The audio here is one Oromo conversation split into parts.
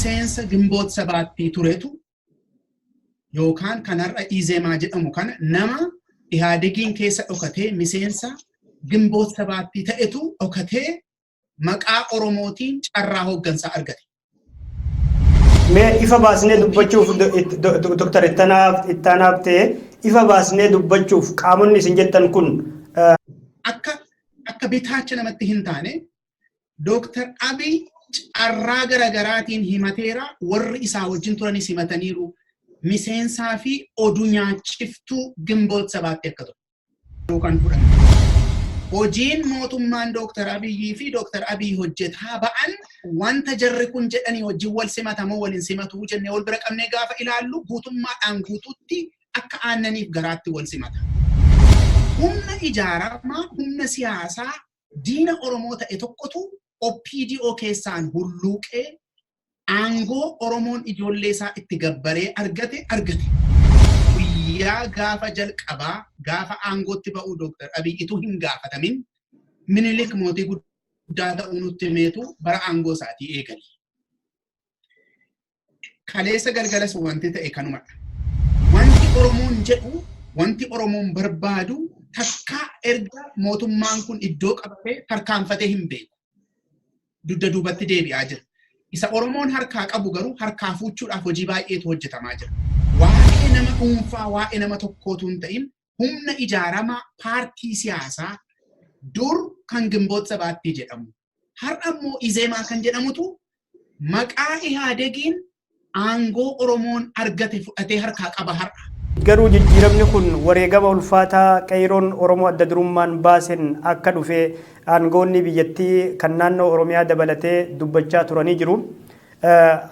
Miseensa Gimboot Sabaattii turetu yookaan kan har'a Izeemaa jedhamu kana nama Ihaadegiin keessa dhokatee miseensa Gimboot Sabaattii ta'etu dhokatee maqaa Oromootiin carraa hooggansaa argate. Mee ifa baasnee dubbachuuf, Dr. Ittaanaaf ta'e, ifa baasnee dubbachuuf qaamonni isin jettan kun. Akka bitaacha namatti hin taane, Dr. Abiy carraa garaagaraatiin himateera, warri isaa wajjin turanis himataniiru, miseensaa fi oduu nyaachiftuu Gimboot Sabaatti akka ture. Kan fudhanne. Hojiin mootummaan Dr. Abiyyii fi Dr. Abiy hojjetaa ba'an wanta jarri kun jedhanii wajjin wal simatamoo waliin simatuu jennee wal bira qabnee gaafa ilaallu, guutummaadhaan guutuutti akka aannaniif garaatti wal simata. Humna ijaaramaa, humna siyaasaa diina Oromoo ta'e tokkotu OPDO keessaan hulluuqee aangoo Oromoon ijoollee isaa itti gabbaree argate argate. Guyyaa gaafa jalqabaa gaafa aangootti ba'uu Dr. Abiy ituu hin gaafatamin Minilik mootii guddaa ta'uu nutti himeetu bara aangoo isaatii eegale. Kaleessa galgalas wanti ta'e kanumadha. Wanti Oromoon jedhu, wanti Oromoon barbaadu takkaa erga mootummaan kun iddoo qabatee tarkaanfatee hin beeku. Dugda duubatti deebi'aa jira. Isa Oromoon harkaa qabu garuu harkaa fuuchuudhaaf hojii baay'eetu hojjetamaa jira. Waa'ee nama dhuunfaa, waa'ee nama tokkootu hin ta'in, humna ijaaramaa paartii siyaasaa dur kan Gimboot Sabaattii jedhamu, har'a immoo Izeemaa kan jedhamutu maqaa Ihaadegiin aangoo Oromoon argate fudhatee harkaa qaba har'a. Garuu jijjiiramni kun wareegama ulfaataa qeeyroon Oromoo adda durummaan baasen akka dhufe aangoonni biyyattii kan naannoo Oromiyaa dabalatee dubbachaa turanii jiru.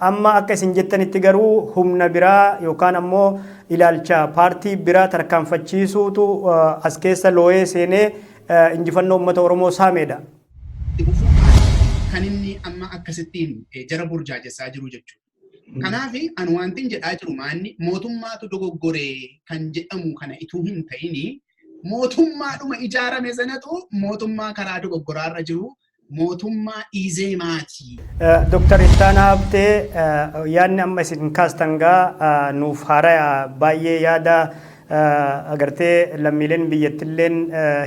Amma akka isin jettanitti garuu humna biraa yookaan ammoo ilaalcha paartii biraa tarkaanfachiisuutu as keessa looyee seenee injifannoo uummata Oromoo saameedha. Kan inni amma akkasittiin jara burjaajessaa jiru jechuudha. Kanaaf ani wanti jedhaa jiru maanni mootummaatu dogoggoree kan jedhamu kana ituu hin ta'ini, mootummaadhuma ijaarame sanatu mootummaa karaa dogoggoraarra jiru, mootummaa Izeemaati. Dr. Ittaanaa Habtee, yaadni amma isin kaastan gaa nuuf haaraa, baay'ee yaada agartee lammiileen biyyattilleen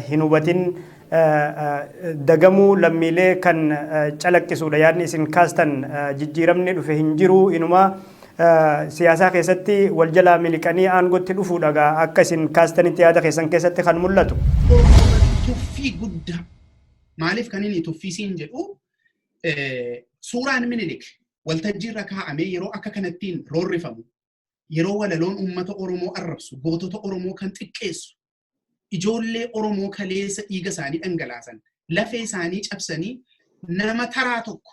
hin hubatin, dagamuu lammiilee kan calaqqisuudha yaadni isin kaastan. Jijjiiramni dhufe hin jiru, inuma siyaasaa keessatti wal jalaa miliqanii aangootti dhufuudha gaa akka isin kaastanitti yaada keessan keessatti kan mul'atu. Tuffii guddaa. Maaliif kan inni tuffii siin jedhu, suuraan Minilik waltajjii irra kaa'amee yeroo akka kanattiin roorrifamu, yeroo walaloon uummata Oromoo arrabsu, gootota Oromoo kan xiqqeessu, ijoollee Oromoo kaleessa dhiiga isaanii dhangalaasan, lafee isaanii cabsanii, nama taraa tokko,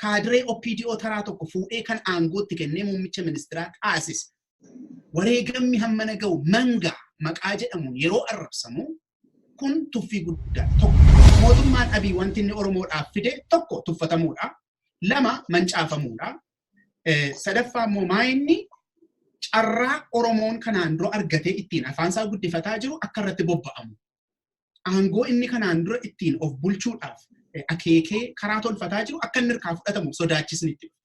kaadiree OPDO taraa tokko fuudhee kan aangootti kennee muummicha ministeeraa taasise. Wareegamni hammana ga'u mangaa maqaa jedhamuun yeroo arrabsamu, kun tuffii guddaa tokko. Mootummaan Abiy wanti inni Oromoodhaaf fide tokko tuffatamuudha. Lama, mancaafamuudha. Sadaffaa immoo maa inni carraa Oromoon kanaan dura argatee ittiin afaansaa guddifataa jiru akka irratti bobba'amu. Aangoo inni kanaan dura ittiin of bulchuudhaaf akeekee karaa tolfataa jiru akka inni harkaa fudhatamu sodaachisni itti dhufe.